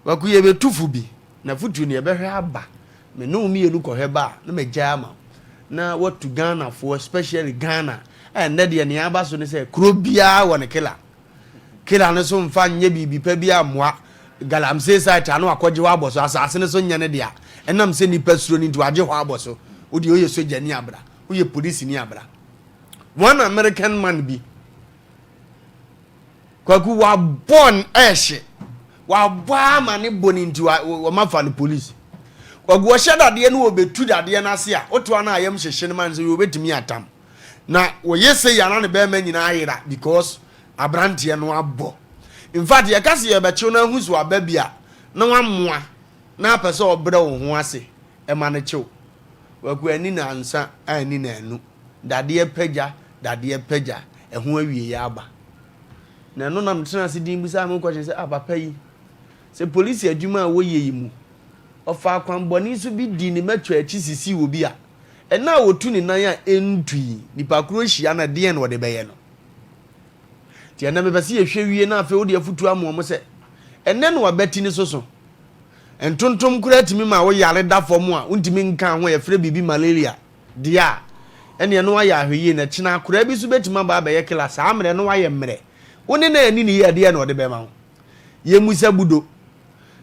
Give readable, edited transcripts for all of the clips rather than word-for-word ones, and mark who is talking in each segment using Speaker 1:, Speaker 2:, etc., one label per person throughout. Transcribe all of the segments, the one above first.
Speaker 1: Kwaku yɛbɛtu fo bi, na fotuo no yɛbɛhwɛ aba. Me ne wo mmienu kɔhwɛ ba a, na magyae ama wo. Na watu Ghanafoɔ, especially Ghana, a ɛnnɛ deɛ nea aba so ne sɛ kuro biara wɔ ne killer. Killer no so mfa nyɛ biribi pa biara mmoa galamsey site ano akɔgye hɔ abɔ so, asase no so nyɛ ne dea. Ɛnam sɛ nnipa suro no nti wagye hɔ abɔ so. Wo deɛ woyɛ sogyani abra, woyɛ polisini abra. One American man bi, Kwaku wabɔ n ɛhye wabɔ ama ne bɔ ne nti wɔma fa no police. Kwaku wɔhyɛ dadeɛ no wɔbɛtu dadeɛ no ase a wotoa no ayam hyehye no ma no sɛ wɔbɛtumi atam na wɔyɛ sɛ yɛ ana ne bɛrima nyinaa ayera because aberanteɛ no abɔ. In fact yɛka sɛ yɛbɛkyew no ahu so aba bi a na wamoa na apɛ sɛ ɔbrɛ wo ho ase ɛma no kyew. Kwaku ani na ansa ani na anu. Dadeɛ pagya, dadeɛ pagya, ɛho awieɛ aba. Na ɛno na metena ase din bisaa me ho question sɛ, ah papa yi, sɛ polisi adwuma a wɔyɛ yi mu, ɔfaa kwanbɔne so bi dii ne mɛtwa akyi sisii obi a, ɛna a ɔtu ne nan a ɛntu yi, nipa koro hyia no a, deɛn na ɔde bɛyɛ no? Nti ɛnɛ mepɛ sɛ yɛhwɛ wie na afei wode afotuo ama wɔn sɛ, ɛnɛ na wabati ne soso. Ntontom koraa tumi ma wo yare da fam a wontumi nka ho a yɛfrɛ biribi malaria. Deɛ a, ɛneɛ na wayɛ ahwɛyie na kyena akoraa bi nso bɛtumi aba abɛyɛ killer saa mmerɛ no wayɛ mmerɛ. Wo ne no anni no yie a ɛdeɛn na ɔde bɛma wo? Yɛmmisa Budo.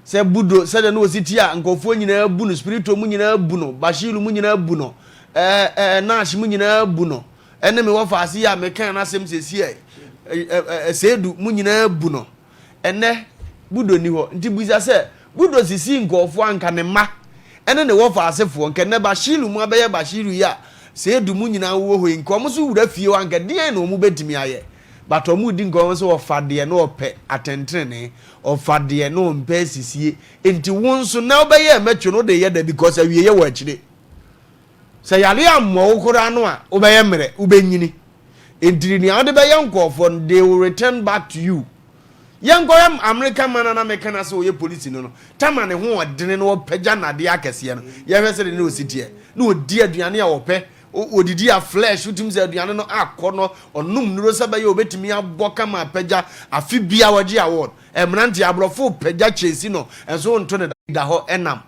Speaker 1: Sɛ Budo sɛdeɛ na ɔsi te a nkurɔfoɔ nyinaa bu no, Spirito mu nyinaa bu no, Bashiru mu nyinaa bu no, ɛɛ ɛɛ Nash mu nyinaa bu no, ɛne me wɔfaase yi a mekaa n'asɛm seesei ɛ, ɛ, ɛ, Seidu mu nyinaa bu no. Ɛnnɛ, Budo nni hɔ. Nti bisa sɛ, Budo sisii nkurɔfoɔ a anka ne mma ne ne wɔfa asefoɔ, nka ɛnnɛ Bashiru mu abɛyɛ Bashiru yi a Seidu mu nyinaa wowɔ hɔ yi, nka wɔn nso wura fie hɔ a anka deɛn na wɔn bɛtumi ayɛ? But wɔn redi nkɔmmɔ sɛ ɔfa deɛ na ɔpɛ atɛntenenee, ɔfa deɛ na ɔmpɛ asisie. Nti wo nso na wobɛyɛ mɛtwe no wode yɛ dɛ because awieɛ wɔ akyire. Sɛ yareɛ ammɔ wo koraa no a, wobɛyɛ mmerɛ, wobɛnyini. Enti nea wode bɛyɛ nkurɔfoɔ no, they will return back to you. Yɛnkɔhwɛ Amerika man a na meka no sɛ ɔyɛ polisi no no, tama ne ho ɔdene na ɔpagya nnadeɛ akɛseɛ no, yɛhwɛ sɛdeɛ na ɔsi teɛ. Na ɔdi aduane a ɔpɛ, ɔdidi a flesh, wotumi sɛ aduane no akɔ no, ɔnom nnuro sɛ bɛyɛ ɔbɛtumi abɔ kama apagya, afe biara ɔgye award. Mmeranteɛ, aborɔfo pagya kyɛsi no, nso wonto no da hɔ nam.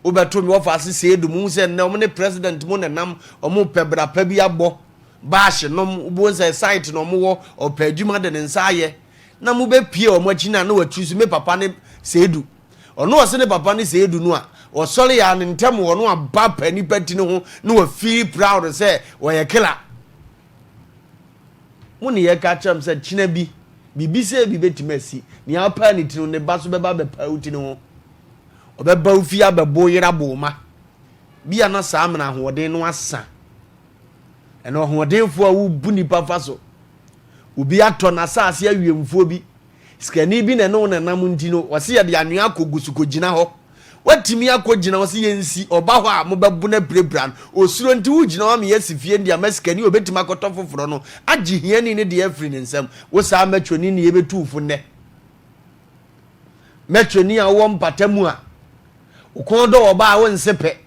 Speaker 1: Wobɛto me wɔfa ase see do muhu sɛ nnɛ ɔmo ne president mo nenam, ɔmo pɛ bra pa bi abɔ, bash nom, wobɛhu sɛ site na ɔmo wɔ, ɔpɛ adwuma de ne nsa ayɛ, na mo bɛ pie ɔmo akyi no a na watwi so me papa ne Seidu. Ɔno ɔse ne papa ne Seidu no a, ɔsɔre a ne ntɛm wɔ no aba pa nipa ti no ho na wa feel proud sɛ ɔyɛ killer. Mo ne yɛka kyerɛ mo sɛ kyena bi, biribi sɛ bi bɛtumi asi, nea ɔpaa ne ti no ne ba so bɛba abɛpaa wo ti no ho. Ɔbɛba wo fie abɛbo wo yere abo wo mma. Bi a na saa mena ahoɔden no asa. Ɛna ɔhoɔdenfoɔ a wobu nipa fa so. Obi atɔ n'asase awiemfoɔ bi. Sikani bi na ɛne wo nenam nti no, wɔse yɛde anwea akɔgu so kɔgyina hɔ. Watumi akɔgyina hɔ sɛ yɛnsi, ɔba hɔ a mobɛbo no apirapira no. Osuro nti wogyina hɔ ama yɛasi fie no de ama sikani a ɔbɛtumi akɔtɔ foforɔ no agye hiani no deɛ afiri ne nsam. Wo saa mɛtwoni ne yɛbɛtu wo fo nnɛ. Mɛtwani a wowɔ mpata mu a, wo kɔn dɔ ɔbaa a wonse pɛ.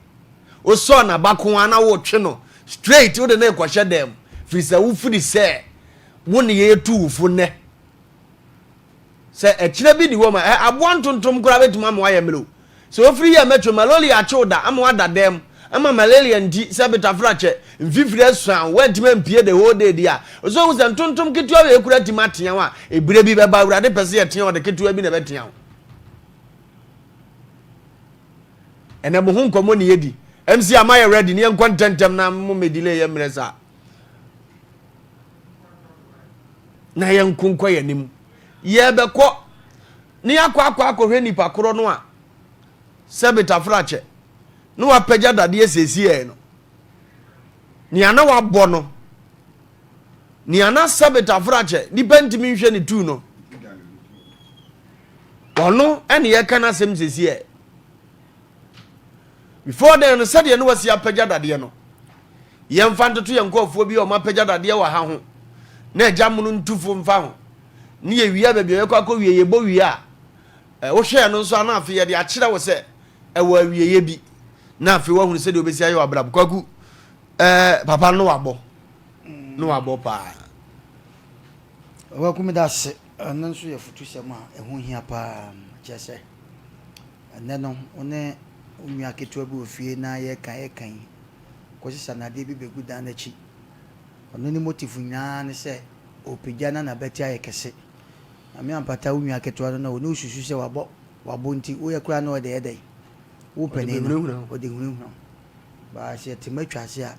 Speaker 1: Wosɔɔ n'abako a na wotwe no straight wode no rekɔhyɛ dan mu firi sɛ wofiri sɛ wo ne yɛtu wo fo nnɛ. Sɛ ɛkyerɛ bi di hɔ ma ɛ aboa ntontom koraa bɛtumi ama wayɛ mmerɛw. Sɛ wofiri yɛ mɛtwe malaria akye wo da ama wada dan mu ama malaria nti sɛ betafra kyɛ mfifiri asuan wo woantumi ampue the whole day deɛ a ɔsɛ ohu sɛ ntontom ketewa wei koraa tumi atea wo a ebire bi bɛba Awurade pɛ sɛ yɛtea ɔde ketewa bi na ɛbɛtea wo. Ɛnɛ mo ho nkɔmmɔ ne yɛdi. MC ama yɛ ready ne yɛnkɔ ntɛntɛm na mo mɛ delay yɛ mmerɛ saa. Na yɛnko nkɔ yɛn anim. Yɛbɛkɔ ne yɛakɔ akɔ akɔhwɛ nipa korɔ no a sɛ betafrakyɛ na wapagya dadeɛ seesei no nea na wabɔ no nea na sɛ betafrakyɛ nipa ntumi nhwɛ ne tu no ɔno ɛne yɛka no asɛm seesei before then no sɛdeɛ ne wasi apagya dadeɛ no Yɛmfa ntoto yɛn nkurɔfoɔ bi a wɔapagya dadeɛ wɔ ha ho na agya mono ntufo mfa ho ne yɛwie a baabi a yɛkɔ akɔwie yɛbɔ wie a wohwɛɛ no nso a na afei yɛde akyerɛ wo sɛ ɛwɔ awieeɛ bi na afei woahunu sɛdeɛ wobɛsi ayɛ w'abrabɔ. Kwaku, eh, papa no wabɔ no wabɔ paa.
Speaker 2: Kwaku meda ase. Ɛno nso yɛ afutusɛm a ɛho hia paa kyerɛ sɛ. Ɛnnɛ no, wo ne wo nua ketewa bi wɔ fie na yɛreka yɛreka yi, kɔsesa nnadeɛ bi bɛgu dan no akyi. Ɔno ne motive nyinaa ne sɛ ɔrepagya na n'abati ayɛ kɛse. Nyame ampata wo nua ketewa no na ɔne wo susu sɛ wabɔ wabɔ nti woyɛ koraa na ɔde yɛ dɛn? Wo panin no, ɔde hunahuna wo. But sɛ yɛte matwa ase a,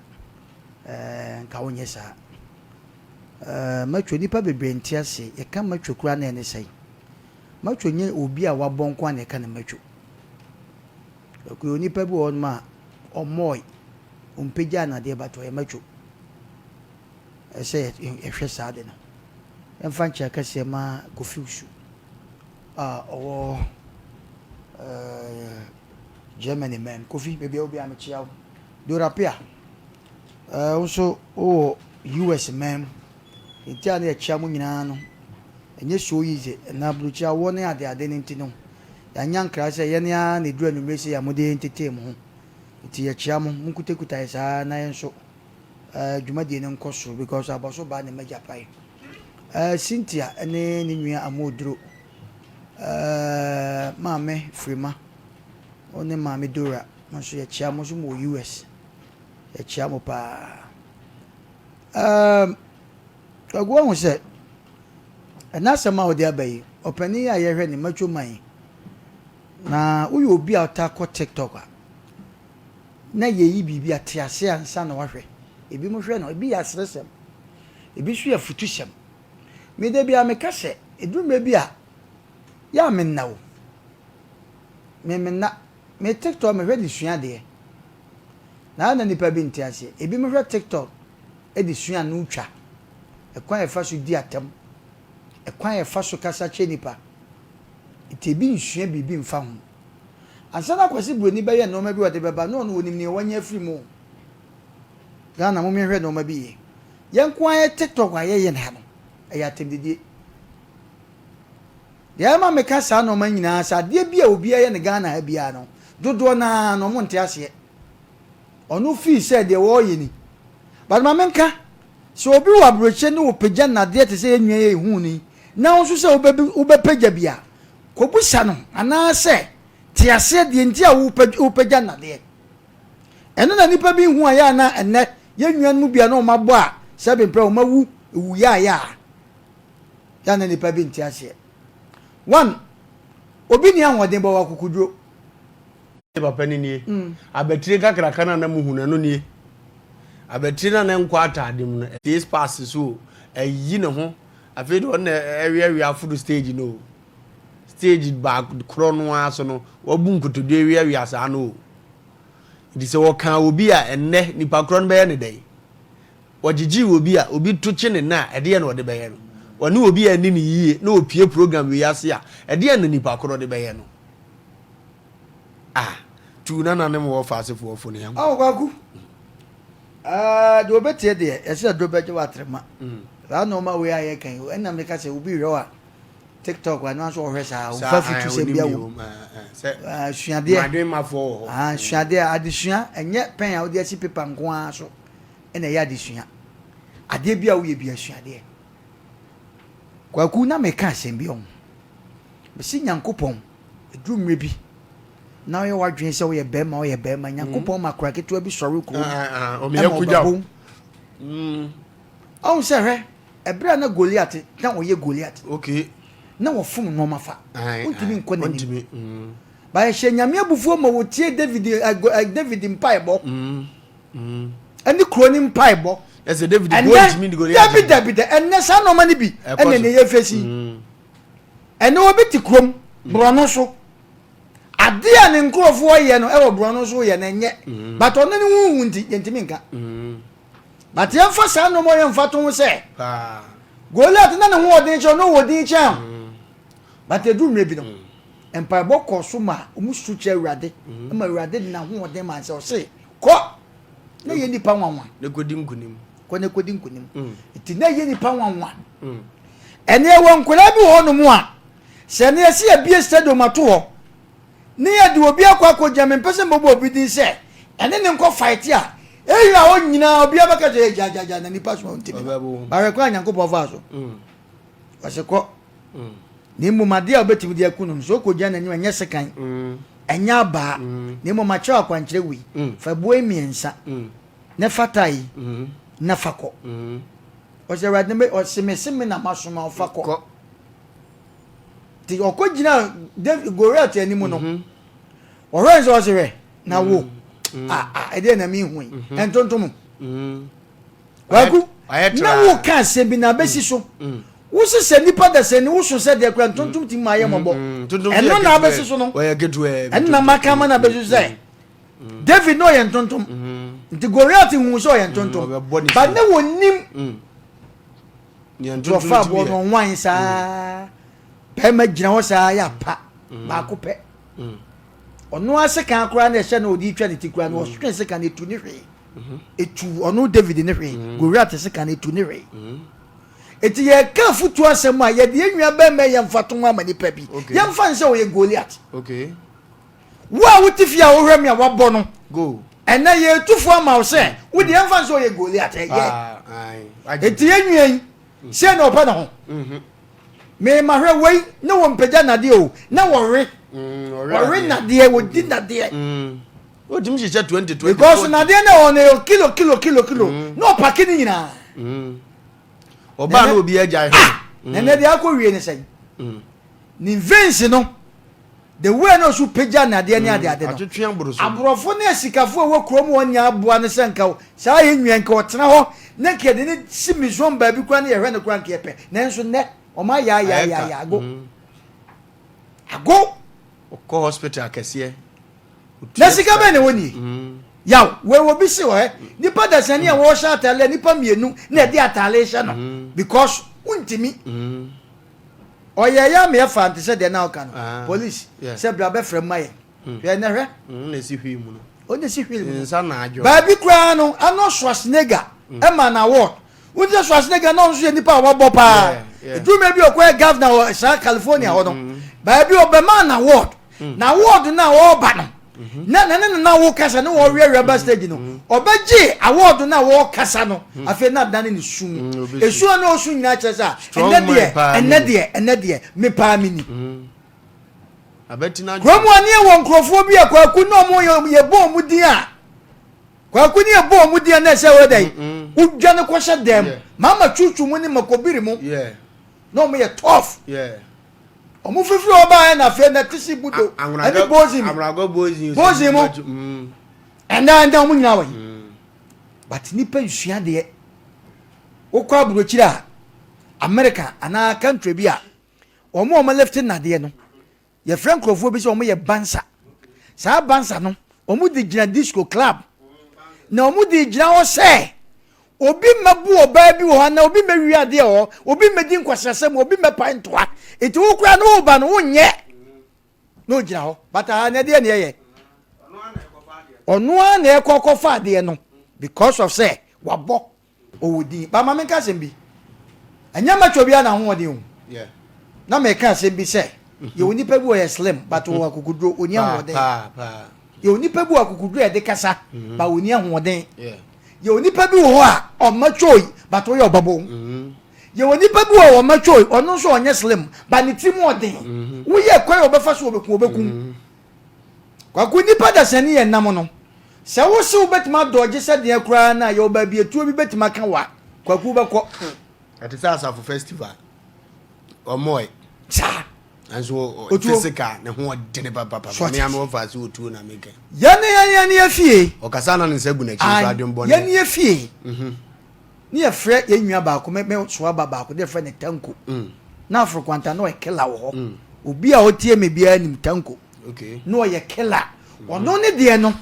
Speaker 2: ɛɛ nka wonyɛ saa. Ɛɛ matwa nnipa bebree nte ase. Yɛka matwa koraa na ɛne sɛn? Matwa nyɛ obi a wabɔ nko ara na yɛka no matwa. Ɛkɔ onipa bi wɔ hɔnom a ɔmmɔɔe, ɔmpagyaa n'adeɛ but ɔyɛ matwa. Ɛsɛ yɛhwɛ saa ade no. Yɛmfa nkyea kɛseɛ ma Kofi Wusu a ɔwɔ ɛɛ Germany man. Kofi, baabi a wɔ biara mekyea wo. Dora Pia, ɛɛ wo nso wowɔ US man mu. Nti a na yɛkyea mo nyinaa no, ɛnyɛ so easy. Na aburokyire awɔ ne adeade no nti no, yɛanya nkra sɛ yɛn ara na ɛduru anwummere sei a mode yɛn tetee mo ho. Nti yɛkyea mo, monkutakuta yɛ saa na yɛn nso ɛɛ dwumadie no nkɔ so because abɔso baa ne m'agya pae. Ɛɛ Cynthia ne ne nua Amooduro, ɛɛ Maame Frima, wo ne Maame Dora, mo nso yɛkyea mo nso mowɔ US. Yɛkyea mo paa. Ɛɛm, Kwaku wahu sɛ ɛna asɛm a wode aba yi, ɔpanin yi a yɛhwɛ ne macho man yi, na woyɛ obi a ɔtaa kɔ TikTok a, na yɛyi biribi a te ase ansa na wahwɛ. Ebinom hwɛ no, ebi yɛ aseresɛm, ebi nso yɛ afutusɛm. Me da biara meka sɛ, ɛduru mmerɛ bi a, yɛ a menna o. Me menna. Me TikTok mehwɛ de sua adeɛ. Na na nnipa bi nte aseɛ. Ebinom hwɛ TikTok de sua ano twa, ɛkwan a yɛfa so di atɛm, ɛkwan a yɛfa so kasa kyerɛ nnipa. Nti ebi nsua biribi mfa ho. Ansa na Kwasi Broni bɛyɛ nnoɔma bi a ɔde bɛba na ɔno ɔnim nea wanya afiri mu o. Ghana mom yɛnhwɛ nnoɔma bi yie. Yɛn nko ara yɛ TikTok a yɛyɛ no ha no, ɛyɛ atɛmdidie. Deɛ ɛma meka saa nnoɔma nyinaa sɛ adeɛ bi a obiara yɛ no Ghana ha biara no, dodoɔ no ara no wɔn nte aseɛ. Ɔno fii sɛ deɛ wɔreyɛ ni. But ma menka, sɛ obi wɔ aburokyire ne ɔpagya nnadeɛ te sɛ yɛn nua yi a yɛhuu no yi, na wo nso sɛ wobɛpagya bi a, kɔbisa no anaasɛ te aseɛ deɛ nti a wopagya nnadeɛ. Ɛno na nnipa bi hu a yɛ a na ɛnnɛ yɛn nuanom bi a na wɔabɔ a sɛbe mprɛ wɔn awu ewu yaayaa. Yɛ a na nnipa bi nte aseɛ. One, obi nni ahoɔden bɔ wɔ akokoduro.
Speaker 1: Papa no nie. Abatire kakraka no a na muhu no, ɛno nie. Abatire no a na ɛnkɔ ataade mu no, six pass so o, ayi ne ho. Afei deɛ ɔno na ɛweawea aforo stage no o. Stage baako korɔ no ara so no, wabu nkotodwe weawea saa no o. Nti sɛ wɔkaa obi a, ɛnnɛ nipa korɔ no bɛyɛ ne dɛn? Wɔgyegyee obi a, obi to kye ne nan a, ɛdeɛn na wɔde bɛyɛ no? Wɔne obi a anni no yie na ɔpue program wei ase a, ɛdeɛn na nipa korɔ de bɛyɛ no? Ah, tuu nananom wɔ ɔfa asefoɔ fo no yɛnkɔ.
Speaker 2: Awo Kwaku, ɛɛ deɛ ɔbɛtie deɛ, yɛsɛ aduro bɛgye wo atrema. Saa nnoɔma wei a yɛka yi, ɛna meka sɛ obi hwɛ wo a, TikTok a, ɛno nso ɔhwɛ saa, ɔmfa afutusɛm bi awɔ mu. Suadeɛ, suadeɛ, adesua, ɛnyɛ pɛn a wode asi paper nko ara so ɛna ɛyɛ adesua. Adeɛ bi a woyɛ bi asuadeɛ. Kwaku, na meka asɛm bi ɔho. Mese Nyankopɔn, ɛduru mmerɛ bi na woyɛ w'adwene sɛ woyɛ bɛrima woyɛ bɛrima Nyankopɔn ma akora ketewa bi sɔre kurom ɛma ɔbɛbom. Ɔhu sɛ hwɛ, ɛberɛ a na Goliat na ɔyɛ Goliat.
Speaker 1: Okay.
Speaker 2: Na wɔfom nneɛma fa. Wontumi nkɔ n'anim. Ba yɛhyɛ Nyame abufuo ma wɔtie David David mpaebɔ. Ɛne kuro ne mpaebɔ.
Speaker 1: Ɛsɛ David ntumi di Goliat.
Speaker 2: Dabi dabi dɛ ɛnɛ saa nneɛma no bi ɛna ne yɛ fɛsi. Ɛnɛ obi te kurom borɔno so adeɛ a ne nkurɔfoɔ yɛ no ɛwɔ borɔno so yɛ no ɛnyɛ mm. but ɔno ne ho hu nti yɛntumi nka mm. but yɛmfa saa nneɛma yɛ mfa to ho sɛ Goliath na ne ho ɔden kyɛn ɔno wɔ din kyɛn mm. but ɛduru mmerɛ bi no mpaebɔ kɔɔ so ma wɔn su kyerɛ Awurade ma Awurade de n'ahoɔden ma sɛ ɔse kɔ na yɛ nipa nwanwa
Speaker 1: na kɔdi nkunim
Speaker 2: kɔ na kɔdi nkunim nti na yɛ nipa nwanwa ɛne ɛwɔ nkwadaa bi wɔ hɔnom a sɛ ne yɛsi yɛbie stadium ato hɔ ne yɛde obi akɔ akɔgyina mempɛ sɛ mbɔbɔ obi din sɛ ɛne ne nkɔ fight a area hɔ nyinaa obi abɛka sɛ gyagyagya na nipa soma ntimi no bahwɛ kwan a Nyankopɔn faa so ɔse kɔ na mmom adeɛ a wobɛtumi de aku no no sɛ wokɔgyina n'anim ɛnyɛ sekan. Ɛnyɛ abaa, na mmom makyerɛ wo akwankyerɛ wei, Fa aboɔ yi mmiɛnsa, na fa tae yi, na fa kɔ. Ɔsɛ Awurade, me, ɔse me se me na masoma wo, fa kɔ. Nti ɔkɔ gyina David, Goliath anim no, ɔhwɛ sɛ ɔse hwɛ, na wo, a, a, ɛdeɛ na mehu yi, ɛntontom. Kwaku, na woka asɛm bi na abɛsi so. Wose sɛ nipa da sɛ ni woso sɛ deɛ kura ntontom ti mu ayɛ mmɔbɔ. Ɛno na abɛsi so no. Ɛno na maka ama na abɛsi so sɛ David na ɔyɛ ntontom. Nti Goliath hu sɛ ɔyɛ ntontom. But ne wɔnim. Nti ɔfa aboɔ no ɔnwan saa. Bɛrima gyina hɔ saa yɛ apa baako pɛ. Ɔno ase kan koraa na ɛhyɛ no ɔde twa ne ti koraa no ɔsotwe sekan etu ne hwee. Etu ɔno David ne hwee. Mm. Goliath sekan etu ne hwee. Mm. Eti yɛka afutuo asɛm a yɛde yɛn nua bɛrima yɛ mfatoho ama nipa bi. Yɛmfa nsɛ ɔyɛ Goliath. Wo a wote fie a wohwɛ me a wabɔ no.
Speaker 1: Go.
Speaker 2: Ɛnɛ yɛtu fo ama wo sɛ mm. wo deɛ yɛmfa nsɛ ɔyɛ Goliath ɛyɛ. Ah, Eti yɛn nua yi sei na ɔpɛ ne ho. Mm-hmm. Mema hwɛ wei ne wɔ mpagya nadeɛ o na wɔwe. Mm, wɔwe nadeɛ wɔdi nadeɛ. Mm.
Speaker 1: Wotumi hyehyɛ 20 20
Speaker 2: Because nadeɛ na ɔwɔ no yɛ kilo kilo kilo kilo mm. na ɔpake ne nyinaa.
Speaker 1: Mm. Ɔbaa na obi agyae hɔ.
Speaker 2: Ah! Na ɛnɛ deɛ akɔ wie ne sɛn. Ne veins no the way na ɔso pagya nadeɛ ne adeade no.
Speaker 1: Atwetwe aboro so.
Speaker 2: Aborɔfo ne asikafo a ɛwɔ kurom hɔ nyɛ aboa no sɛ nka saa yɛ nua nka ɔtena hɔ na nka yɛde ne si museum baabi koraa ne yɛhwɛ no koraa nka yɛpɛ nanso nnɛ ɔma ayɛ ayɛ ayɛ ayɛ ago. Ago.
Speaker 1: Ɔkɔ hospital akɛseɛ.
Speaker 2: Na sika bɛn na ɛwɔ nie? Mm. Yaw, wei obi se ɔhɛ, nipa dasani a wɔhyɛ ataale a nipa mmienu na ɛde ataale hyɛ no mm. because wontumi. Mm. Ɔyɛ yɛ ama yɛfa nte sɛ deɛ na ɔka no. Ah, Police sɛ bra bɛfrɛ mu ayɛ. Hwɛ na hwɛ.
Speaker 1: Na esi hwii mu no.
Speaker 2: Ɔna esi hwii mu no.
Speaker 1: Nsa na adwo.
Speaker 2: Baabi koraa no, Arnold Schwarzenegger ɛma na award. Wọ́n ti sɛ Schwarzenegger náà nso yɛ nipa a wabɔ paa. Edwuma bi ɔkɔyɛ governor wɔ saa California hɔ no. Mm. Baabi ɔbɛma na award. Mm. Na award no a ɔreba no. Mm-hmm. Na na ne nana wo kasa ne wɔweawea ba mm-hmm. stage no. Mm-hmm. Ɔbɛgye award no a wɔrekasa no. Afei na adane ne su. Esu a na ɔsu nyinaa kyerɛ sɛ ɛnɛ deɛ ɛnɛ deɛ ɛnɛ deɛ me paa me ni. Kurom a ne yɛ wɔ nkurɔfoɔ bi a kwaku na wɔn yɛ bɔ wɔn din a. Kwaku ne ɛbɔ ɔmo din a na ɛsɛ wɔ dɛn wodwa no kɔhyɛ dɛm mama chuchu mu ne makobiri mu na ɔmo yɛ tough ɔmo fifiri hɔ baayɛ na afei na tisi budo ɛne bozi mu bozi mu ɛnna ɛnna ɔmo nyinaa wɔ yi but nipa nsua deɛ wokɔ aburokyire a America anaa country bi a ɔmo a ɔmo lift nnadeɛ no. Yɛfrɛ nkurɔfoɔ bi sɛ wɔyɛ bansa. Saa bansa no, wɔde gyina disco club. Na wɔde gyina hɔ sɛ obi mmɛbu ɔbaa bi wɔ hɔ anaa obi mmɛwie adeɛ wɔ hɔ, obi mmɛdi nkwaseasɛm, obi mmɛpae ntoa. Nti wo koraa no woba no wonyɛ na ogyina hɔ. But aha na ɛdeɛ na ɛyɛ. Ɔno ara na ɛkɔ kɔfa adeɛ no because of sɛ wabɔ. Ɔwɔ din. Ba ma menka asɛm bi. Ɛnyɛ macho biara na ahoɔden o. Na meka asɛm bi sɛ, yɛwɔ nipa bi ɔyɛ slim but ɔwɔ akokoduro, ɔni ahoɔden. Yɛwɔ nipa bi wɔ akokoduro a yɛde kasa mm-hmm. but ɔni ahoɔden. Yɛwɔ nipa bi wɔ hɔ a ɔmacho yi but ɔyɛ ɔbabɔ. Mm-hmm. Yɛwɔ nipa bi wɔ ɔmacho yi ɔno nso ɔnyɛ slim but ne ti mu ɔden. Mm-hmm. Woyɛ kwan a ɔbɛfa so ɔbɛku ɔbɛku. Kwaku nnipa dasani yɛ nam no sɛ wo se wobɛtumi adɔgye sɛ deɛ koraa no a yɛwɔ baabi atuo bi bɛtumi aka wo a Kwaku wobɛkɔ.
Speaker 1: Ɛte sɛ asafo festival ɔmɔe.
Speaker 2: Saa.
Speaker 1: Nanso physical ne ho ɔdene papapapa. Me ame wɔfa ase otuo na meka.
Speaker 2: Yɛne yɛne yɛne yɛ fie.
Speaker 1: Ɔkasa na ne nsa gu n'akyi nso adwembɔne.
Speaker 2: Yɛne yɛ fie. Mhm. Ne yɛfrɛ yɛn nua baako me me soa ba baako ne yɛfrɛ no Tanko. Mm. Na afro kwanta na ɔyɛ killer wɔ hɔ. Mm. Obi a ɔtie me biara nim Tanko.
Speaker 1: Okay.
Speaker 2: Na ɔyɛ killer. Mm-hmm. Ɔno ne deɛ no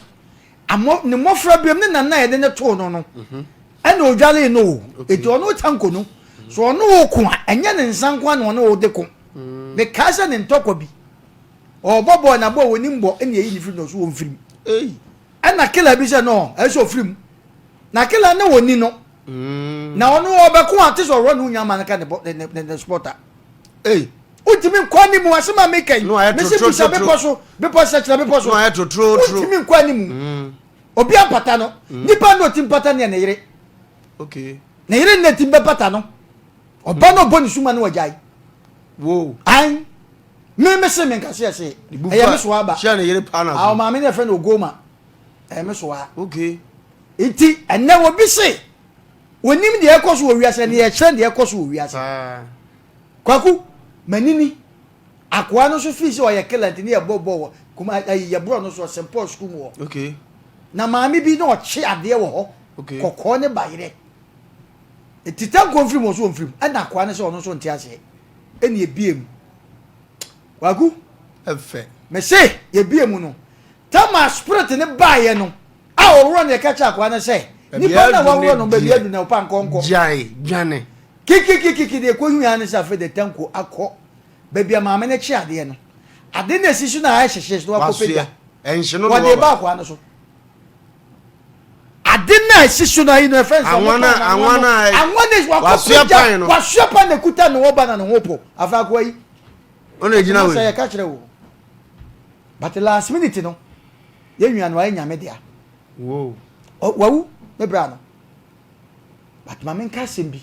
Speaker 2: amɔ ne mmɔfra biom ne nana yɛde ne too no no. Mm-hmm. Ɛna odwale no o. Eti ɔno Tanko no. Mm-hmm. So ɔno wo ko a ɛnyɛ ne nsa nko na ɔne wo de ko. Mm. Mekaa sɛ ne ntɔkwa bi. Ɔbɔ bɔɔl na bɔɔl wɔ nim bɔ ɛna eyi ne firi na ɔso wɔ mfirim. Ɛna killer bi sɛ no ɛsɛ ɔfiri mu. Na kela ne wɔni no. Mm. Na ɔno ɔbɛko a te sɛ ɔwɔ ne wonya ma no ka ne ne ne ne spɔta.
Speaker 1: Ei.
Speaker 2: Wontumi nkɔ anim asɛm a meka yi. Mesi bisa bepɔ so bepɔ sɛ kyerɛ bepɔ so. Wontumi nkɔ anim. Mm. Obi ampata no. Mm. Nipa na ɔti mpata ne ne yere.
Speaker 1: Okay.
Speaker 2: Ne yere na ti bɛpata no. Ɔba no ɔbɔ ne suma no wagyae.
Speaker 1: Wo.
Speaker 2: An. Me me se me nkase ɛse. Ɛyɛ me so aba.
Speaker 1: Hyɛ ne yere paa na so.
Speaker 2: Ah, maame ne yɛfrɛ no Ogoma. Ɛyɛ me so a.
Speaker 1: Okay.
Speaker 2: Nti ɛnɛ obi se onim deɛ ɛkɔ so wɔ wiase ne yɛkyerɛ deɛ ɛkɔ so wɔ wiase. Kwaku, manini. Akoa no nso fii sɛ ɔyɛ killer nti ne yɛbɔ bɔ wɔ kuma ayi yɛborɔ no so St. Paul sukuu mu hɔ.
Speaker 1: Okay.
Speaker 2: Na maame bi na ɔkye adeɛ wɔ hɔ.
Speaker 1: Okay.
Speaker 2: Kɔkɔɔ ne bayerɛ. Nti tanko mfiri mu ɔso ɔmfiri mu. Ɛna akoa no sɛ ɔno nso nte aseɛ. Ɛna ebie mu. Kwaku.
Speaker 1: Ɛfɛ.
Speaker 2: Mese yɛbie mu no. Tama spirit ne baeɛ no a ɔworɔ no yɛka kyerɛ akoa no sɛ nipa no a waworɔ no baabi adu na ɔpa nkɔnkɔ.
Speaker 1: Gyae dwane.
Speaker 2: Kikikikiki deɛ ɛkɔhu ara ne sɛ afei de tanko akɔ baabi a maame no kye adeɛ no. Ade no a ɛsi so no a ayɛ hyehyeehye no wakɔpɛ gya.
Speaker 1: Ɛnhye no na
Speaker 2: Wɔde ba akoa no so. Ade no a ɛsi so no ayi no ɛfɛ nsɛ
Speaker 1: Anwa no anwa no a
Speaker 2: anwa no wakɔpɛ gya wasoɛ pa na ɛkuta ne ho ba na ne ho po. Afei akoa yi.
Speaker 1: Ɔna egyina wei.
Speaker 2: Sɛ yɛka kyerɛ wo. But last minute no yɛn nua no ayɛ nyame dea.
Speaker 1: Whoa.
Speaker 2: Wawu me bra no. But ma menka asɛm bi.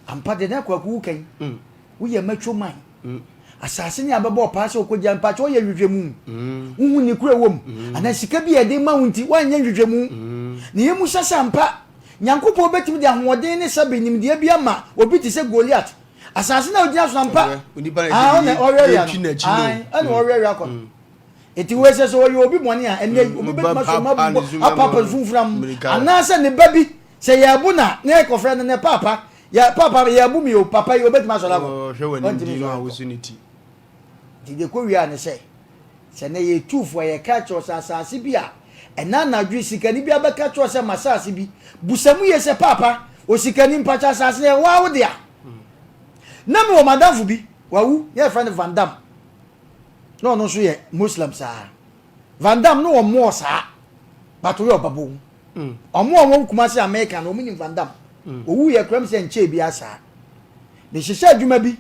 Speaker 2: Ampa deɛ na Kwaku wo kan. Mm. Woyɛ macho man. Mm. Asase ne abɛbɔ ɔpaa sɛ ɔkɔgya mpakyɛ ɔyɛ nhwehwɛmu. Mm. Wohu ne kura wɔ mu. Mm. Anaa sika bi a ɛde ma wo nti woanyɛ nhwehwɛmu. Mm. Ne yɛ mu sɛ sɛ ampa Nyankopɔn bɛtumi de ahoɔden ne sɛbe nimdeɛ bi ama obi te sɛ Goliat. Asase no a ogyina so no ampa. Ah, ɔna ɔweawea no. Ɛna ɔweawea kɔ no. Eti wei sɛ sɛ ɔyɛ obi bɔne a, ɛnɛ yi obi bɛtumi asɔ mu abobɔ apapa mfumfuram anaasɛ ne ba bi sɛ yɛbo na na yɛkɔfrɛ no ne paapa yɛ paapa yɛbo mi o papa yi obɛtumi asɔre akɔ. Ɔntumi nsɔre nkɔ. Nti deɛ kɔ wie a ne sɛ sɛ nɛ yɛ tufoɔ a yɛka kyerɛ sɛ asase bi a ɛna anadwo yi sikani bi abɛka kyerɛ sɛ m'asase bi busa mu yie sɛ paapa osikani mpakyɛ asase no ɛwɔ awo dea. Na mewɔ m'adamfo bi wawu na yɛfrɛ no Van Dam. Na ɔno nso yɛ Muslim saa. Van Dam no ɔmmoɔ saa but ɔyɛ ɔbabɔ Ɔmo a wɔwɔ Kumasi a meka no ɔmo nim Van Dam. Owu yɛ kura mu sɛ nkyɛɛ biara saa. Mehyehyɛ adwuma bi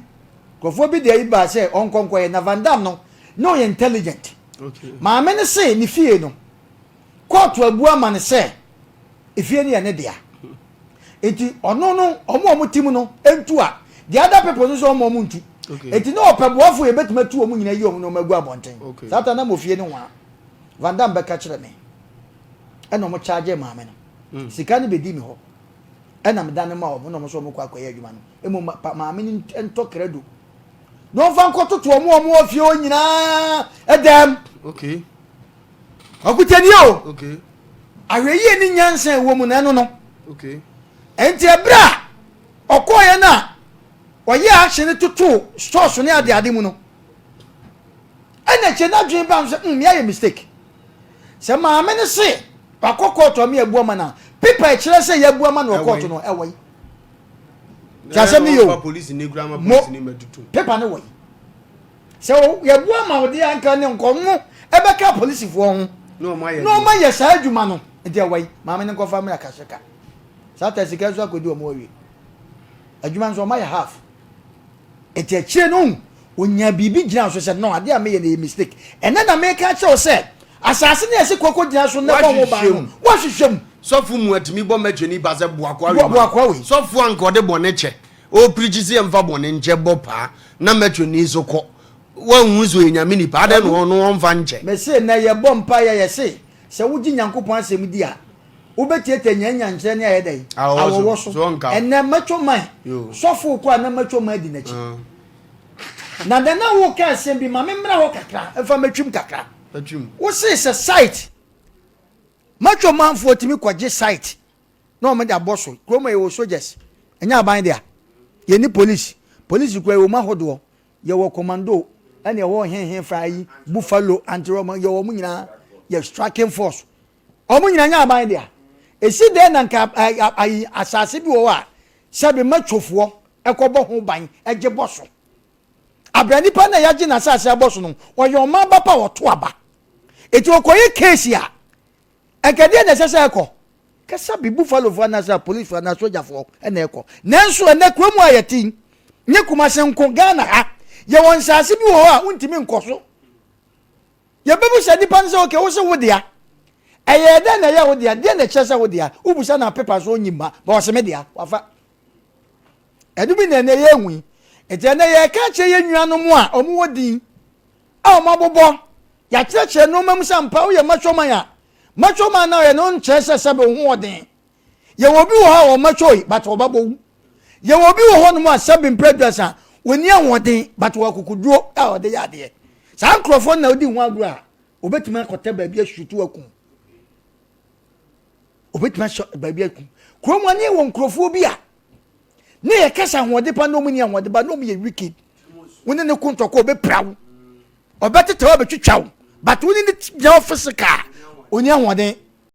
Speaker 2: nkurɔfoɔ bi de ayi baa sɛ ɔnkɔ nkɔyɛ na Van Dam no na ɔyɛ intelligent. Maame no se ne fie no kɔɔto abu ama no sɛ efie no yɛ ne dea. Nti ɔno no ɔmo a ɔmo te mu no ntu a the other people no nso ɔmo ɔmo ntu. Nti na ɔpɛ boafo a yɛbɛtumi atu ɔmo nyinaa yi ɔmo nneɛma agu abɔnten. Saa ta na mo fie no ho a Van Dam bɛka kyerɛ me ɛna ɔmo charge maame no. Mm. Sika no bɛdi me hɔ ɛna meda no ma ɔmo na ɔmo nso ɔmo kɔ akɔyɛ adwuma no. Mmom maame no ntɔ krado na ɔmfa nkɔtoto ɔmo a ɔmo wɔ fie hɔ nyinaa ɛdɛm.
Speaker 1: Okay.
Speaker 2: Ɔkutani o.
Speaker 1: Okay.
Speaker 2: Ahwɛyie ne nyansa ɛwɔ mu na ɛno no.
Speaker 1: Okay.
Speaker 2: Ɛnti ɛberɛ a ɔkɔɔyɛ no a ɔyɛ action no totoo stores ne adeade mu no ɛna kyɛ n'adwene ba no sɛ mm meayɛ mistake. Sɛ maame no se wakɔ kɔɔto a me abu ama no a paper ɛkyerɛ sɛ yɛabu ama no wɔ kɔɔto no ɛwɔ yi. Ti asɛm no yɛ o. Mo paper no wɔ yi. Sɛ yɛbu ama wo deɛ anka ne nkɔmo ɛbɛka apolisifoɔ ho na ɔma yɛ saa adwuma no nti ɛwɔ yi maame no nkɔfa mmra kahyeka saa ta sika nso akɔdi ɔmo awie adwuma nso ɔma yɛ half nti akyire no onya biribi gyina so sɛ no adeɛ a meyɛ no yɛ mistake ɛnɛ na meka kyerɛ wo sɛ asase no yɛse kɔkɔ gyina so na bɔ ho ban no woahwehwɛ mu
Speaker 1: sɔfo mu atumi bɔ mɛtwani ba sɛ boakoa
Speaker 2: wei
Speaker 1: sɔfo anka ɔde bɔne kyɛ Ɔrepreachi sɛ yɛmfa bɔne nkyɛ bɔ paa na mɛtwani nso kɔ. Wanhu sɛ ɔyɛ Nyame nipa, adɛn na ɔno ɔmfa nkyɛ?
Speaker 2: Mese nnɛ yɛbɔ mpaeɛ a yɛse sɛ wogye Nyankopɔn asɛm di a wobɛtiatia nyanyankyerɛ ne ayɛ dɛn? Awɔwɔ so. Ɛnnɛ mɛtwo man sɔfo kɔ a na mɛtwo man di n'akyi. Na dɛn na woka asɛm bi ma me mmra hɔ kakra mfa mɛtwim kakra. Wose sɛ site mɛtwo manfoɔ tumi kɔgye site na wɔn de abɔ so. Kurom ha yɛwɔ soldiers, ɛnyɛ aban dea. Yɛnni police. Police kura yɛwɔ mu ahodoɔ. Yɛwɔ commando, ɛna ɛwɔ hehe fa yi, buffalo, anti-robber, yɛwɔ wɔn nyinaa. Yɛ striking force. Wɔn nyinaa nyɛ aban dea. Esi dɛn na nka ayi asase bi wɔ hɔ a sɛbi matwofoɔ ɛkɔbɔ ho ban ɛgye bɔ so. Abira nipa na yɛagye n'asase abɔ so no, ɔyɛ ɔman ba pa a ɔto aba. Eti ɔkɔyɛ case a, Anka deɛn na ɛsɛ sɛ ɛkɔ? Kasa bi, buffalofoɔ anaasɛ apolisifoɔ anaa sogyafoɔ na ɛkɔ. Nanso ɛnnɛ kurom a yɛte yi, nyɛ Kumase nko, Ghana ha, yɛwɔ nsaase bi wɔ hɔ a wontumi nkɔ so. Yɛbɛbusa nnipa no sɛ, okay, wo se wo dea. Ɛyɛɛ dɛn na ɛyɛ wo dea? Deɛn na ɛkyerɛ sɛ wo dea? Wobusa no a pepa so ɔnyi mma, but ɔse me dea, wafa. Ɛno bi na ɛnnɛ yɛrehu yi. Nti ɛnnɛ yɛreka akyerɛ yɛn nuanom a wɔwɔ din. a wɔabobɔ. Yɛakyerɛkyerɛ nneɛma mu sɛ ampa woyɛ macho man a, macho man na ɔyɛ no nkyerɛ sɛ sɛbe wo ho ɔden. Yɛwɔ obi wɔ hɔ a ɔmacho yi but ɔba bɔ wu. Yɛwɔ obi wɔ hɔnom a sɛbe mprɛ aduasa ɔnni ahoɔden but ɔwɔ akokoduro a ɔde yɛ adeɛ. Saa nkurɔfoɔ no na wodi ho agorɔ a, obetumi akɔtɛ baabi asutu akum. Obetumi ahyɛ baabi akum. Kurom ha ne wɔ nkurɔfoɔ bi a ne yɛ kasa ahoɔden pa na wɔn ni ahoɔden ba na wɔn yɛ wicked. Wo ne ne ko ntɔkwa ɔbɛpira wo, ɔbɛtete wo, ɔbɛtwitwa wo, but wo ne ne gyina hɔ physical ɔni ahoɔden.